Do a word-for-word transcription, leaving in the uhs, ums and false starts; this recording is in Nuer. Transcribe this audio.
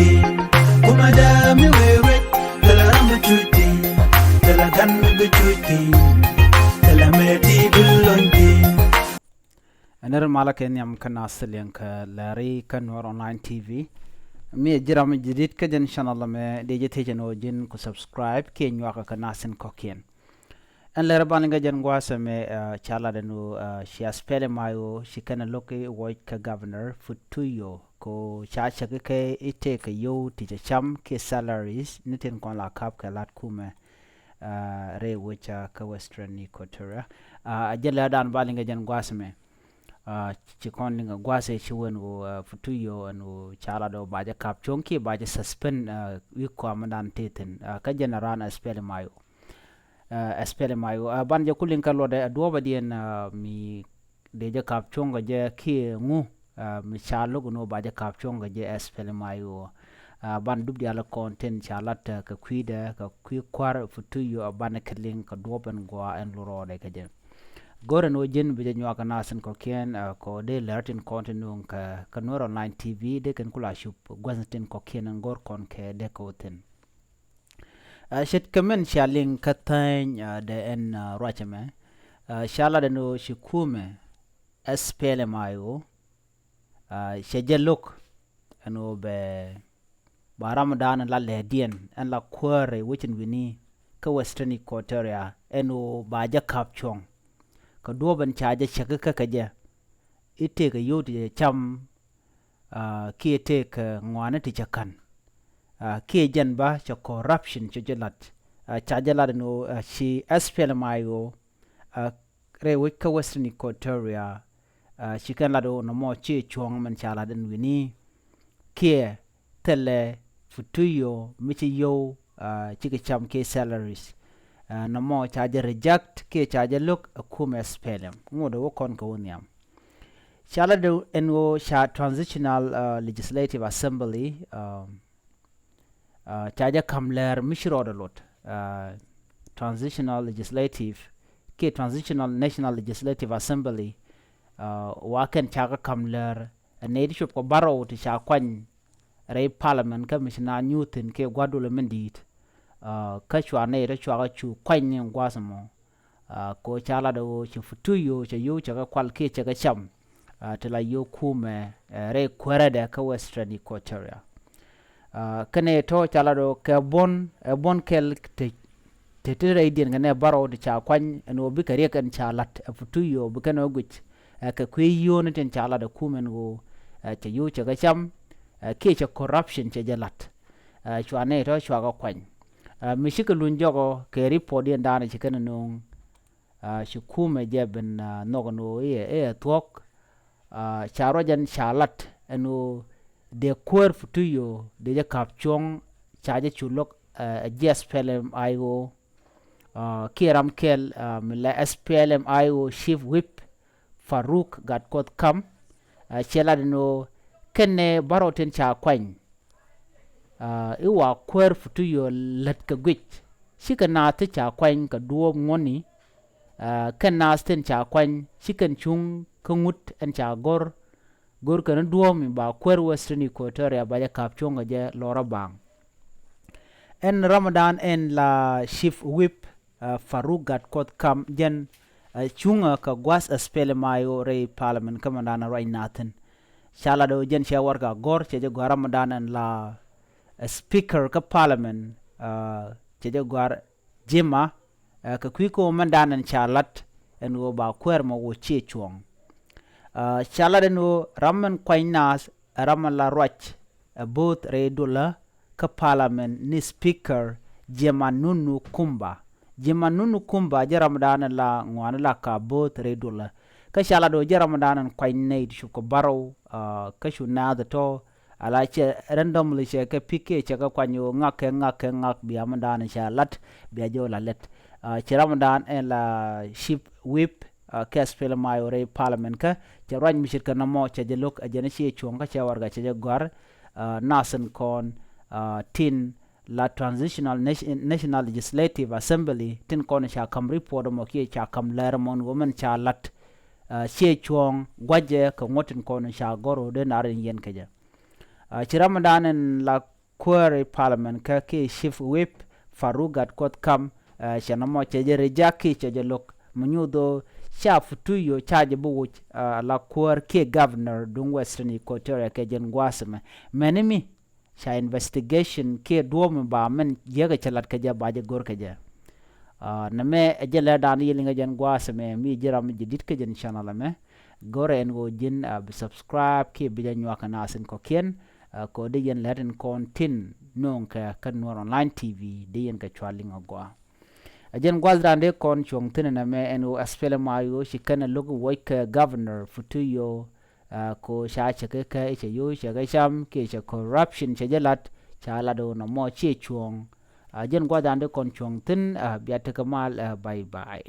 Kumɛ dee mi wee wec, thilɛ ram bi cuc thi̱n, thilɛ gan mi bi cuc thi̱n, thilɛ mëë ti bi lony thi̱n. Ɛn ri malä kɛ nhiam kä naath thiliɛŋ kɛ lɛri kä Nuer Online T V. Mi ɛ ji̱ ram mi ji̱ di̱t kä jɛn channel ɛmɛ, dee jɛ thiec ɛn ɣöö ji̱n ku subscribe kiɛ nyuakä kɛ naath tin kɔ̱kiɛn. Ɛn lɛr ban liŋ kɛ jɛn gua̱a̱th ɛmɛ, ca lat ɛn ɣöö ci SPLM-IO ci kɛn ɛ lo̱k i̱ wuɔc kɛ Governor Futuyo kɛ ɣöö ca cäk kɛ i̱ tëëkɛ yio̱w ti cɛ cam kiɛ salaries ni tin kɔn la ka̱p kɛ la̱t kumɛ rɛy wec kä Western Equatoria. A jɛn lɛr dan ban liŋ kɛ jɛn gua̱a̱th ɛmɛ. Ci kɔn liŋ kɛ gua̱a̱th ɛ ci wen ɣöö Futuyo ɛn ɣöö ca lat ɣöö ba jɛ ka̱p cuɔ̱ŋ kiɛ ba jɛ suspend wi̱i̱ kɔam dan tëë thi̱n kä jɛn ɛ raan SPLM-IO. SPLM-IO, ban jɛ ku liŋ kä luɔtdɛ ɛ duɔ̱ɔ̱pä diɛn mi dee jɛ ka̱p cuɔ̱ŋ kɛ jɛ kiɛ ŋu mi ca lo̱k ɛn ɣöö ba jɛ ka̱p cuɔ̱ŋ kɛ jɛ SPLM-IO. Ban dup diaal kɔn tin ca lat kɛ kui̱dɛ kɛ kui̱ kua̱r Futuyo, ban kɛ liŋ kɛ duɔ̱ɔ̱p ɛn gua̱a̱ ɛn lurɔɔdɛ kɛ jɛ. Go̱r ɛn ɣöö ji̱n bi jɛ nyuak kɛ naath tin kɔ̱kiɛn kɛ ɣöö dee lɛr tin kɔn tin nuŋ kɛ Nuer Online T V dee kɛn ku la cup gua̱th tin kɔ̱kiɛn ɛn go̱r kɔn kɛ dee kɛ wä thi̱n. Ce̱tkɛ min cia liŋ kä thäny dee ɛn ruac ɛmɛ, ca lat ɛn ɣöö ci kumɛ SPLM-IO cɛ jɛ lo̱k ɛn ɣöö bɛ ba ram dan la lɛɛdiɛn ɛn la kuäär rɛy wecin wi̱ni kä Western Equatoria ɛn ɣöö ba jɛ ka̱p cuɔ̱ŋ kɛ duɔ̱ɔ̱p ɛn ca jɛ cäk kä kɛ jɛ i̱ tëëkɛ yio̱w ti cɛ cam kiɛ tëëkɛ ŋɔaani ti cɛ ka̱n kiɛ jɛn ba cɛ corruption cɛ jɛ lat. Ca jɛ lat ɛn ɣöö ci SPLM-IO rɛy wec kä Western Equatoria ci kɛn lat ɣöö nɔmɔ ci cuɔ̱ŋ min ca lat ɛn wi̱ni kiɛ thilɛ Futuyo mi ci yio̱w cikɛ cam kiɛ salaries. Nɔmɔ ca jɛ reject kiɛ ca jɛ lo̱k ɛ kumɛ SPLM ŋot ɛ wä kɔn kɛ wä nhiam. Ca lat ɛn ɣöö ca Transitional Legislative Assembly ca jɛ ka̱m lɛr mi ci rɔɔdɛ lot. Transitional Legislative kiɛ Transitional National Legislative Assembly wa kɛn ca kɛ ka̱m lɛr ɛ nɛy ti cop kɛ bärɔw ti ca kuany rɛy parliament kä mi ci naath nyuuth thi̱n kiɛ gua̱th dulɛ min di̱i̱t. Kä cua nɛy tɔ cua kɛ cu kuany ni gua̱a̱th ɛmɔ. Kɛ ɣöö ca lat ɣöö ci Futuyo cɛ yio̱w cɛ kɛ kual kiɛ cɛ kɛ cam ti la yio̱w kumɛ rɛy kuäärädɛ kä Western Equatoria. Kɛnɛ tɔ ca lat ɣöö kɛ buɔ̱n ɛ buɔ̱n kɛl te te rɛydiɛn kɛnɛ bärɔw ti ca kuany ɛn ɣöö bikɛ riɛk ɛn ca la̱t ɛ Futuyo bi kɛn ɣä guic kɛ kui̱ yio̱o̱ni tin ca la̱t ɛ kumɛ ɛn ɣöö cɛ yio̱w cɛ kɛ cam kiɛ cɛ corruption cɛ jɛ la̱t. Cua nɛy tɔ cua kɛ kuany. Mi cikɛ luny jɔkɔ kɛ report diɛn da̱a̱n ci kɛn ɛ nööŋ. Ci kumɛ jɛ ben nhɔk ɛn ɣöö i̱ ɛ thuɔ̱k. Ca ruac ɛn ca la̱t ɛn ɣöö dee kuäär Futuyo dee jɛ ka̱p cuɔ̱ŋ ca jɛ cu lo̱k ɛ ji̱ SPLM-IO. Kiɛ ram kɛl mi la SPLM-IO Chief Whip Faruk Gatkuoth Kam cɛ lat ɛn ɣöö kɛnɛ bärɔw tin ca kuany i̱ wa kuäär Futuyo lät kɛ guic cikɛ naath ti ca kuany kɛ duɔ̱ɔ̱p ŋuɔ̱tni. Kɛn naath tin ca kuany ci kɛn cuŋ kä ŋut ɛn ca go̱r go̱r kɛn duɔ̱ɔ̱p mi ba kuäär Western Equatoria ba jɛ ka̱p cuɔ̱ŋ kɛ jɛ lɔrä baŋ. Ɛn ram dan ɛn la Chief Whip Faruk Gatkuoth Kam jɛn cuŋä kɛ gua̱th SPLM-IO rɛy parliament kä mɛn dan ruac nath thi̱n. Ca lat ɣöö jɛn cɛ warɛgak gɔ̱r cɛ jɛ gɔ̱a̱r ram mɛn dan ɛn la speaker kä parliament cɛ jɛ gɔ̱a̱r Jima kɛ kui̱ kä ɣöö mɛn dan ɛn ca lat ɛn ɣöö ba kuäär mɔ wä ciɛ cuɔ̱ɔ̱ŋ. Ca lat ɛn ɣöö ram mɛn kuany naath ɛ ram mɛn la ruac ɛ bo̱o̱th rɛy dulä kä parliament ni speaker Jima Nunu Kumba. Jima Nunu Kumba jɛ ram dan la ŋuani la ka bo̱o̱th rɛy dulä. Kä ca lat ɣöö jɛ ram dan ɛn kuany nɛy ti cop kɛ bärɔw kä cu naath tɔ ala cɛ randomly cɛ kɛ pick kiɛ cɛ kɛ kuany ɣöö ŋak kɛ ŋak kɛ ŋak bia mɛn dan ca lat bia jɛ ɣöö la lɛt. Cɛ ram dan ɛn la Chief Whip kɛ SPLM-IO rɛy parliament kä cɛ ruac mi ce̱tkɛ nɔmɔ cɛ jɛ lo̱k ɛ jɛn ciɛ cuɔ̱ɔ̱ŋ kä cɛ warɛgak cɛ jɛ gɔ̱a̱r naath tin kɔn tin la Transitional Nation- National Legislative Assembly tin kɔn ca ka̱m report ɛmɔ kiɛ ca ka̱m lɛr ɛmɔ ɛn ɣöö mɛn ca la̱t ciɛ cuɔ̱ɔ̱ŋ gua̱cɛ kɛ ŋuɔ̱t tin kɔn ca gɔ̱r ɣöö dee nar in yɛn kɛ jɛ. Ci ram mi dan in la kuäär i̱ parliament kä kiɛ chief whip Faruk Gatkuoth Kam, cɛ nɔmɔ cɛ jɛ reject kiɛ cɛ jɛ lo̱k mi nyuth ɣöö ca Futuyo ca jɛ bi wuc la kuäär kiɛ governor duŋ Western Equatoria kɛ jɛn gua̱a̱th ɛmɛ. Mɛni mi ca investigation kiɛ duɔ̱ɔ̱p mi ba mɛn jiäkɛ cɛ lat kɛ jɛ ba jɛ go̱r kɛ jɛ. Nɛmɛ ɛ jɛn lɛr dan yɛ liŋ ɛ jɛn gua̱a̱th ɛmɛ mi ji̱ ram mi ji̱ di̱t kä jɛn channel ɛmɛ. Go̱rɛ ɛn ɣöö ji̱n bi subscribe kiɛ bi jɛ nyuak kɛ naath in kɔ̱kiɛn. Kɛ ɣöö dee yɛn lɛr in kɔn tin nööŋ kɛ kä Nuer Online T V dee yɛn kɛ cua liŋ ɛ gɔaa. Ɛ jɛn gua̱a̱th dan dee kɔn cuɔ̱ŋ thi̱n ɛn ɛmɛ ɛn ɣöö SPLM-IO ci kɛn ɛ lo̱k wuɔc kɛ governor Futuyo. Ko ca cɛ kɛ kɛ cɛ yo̱o̱ cɛ kɛ cam kiɛ cɛ corruption cɛ jɛ lat ca lat ɣöö nɔmɔ ciɛ cuɔ̱ɔ̱ŋ. Jɛn gua̱a̱th dan dee kɔn cuɔ̱ŋ thi̱n. Bia tekɛ mal, bye bye.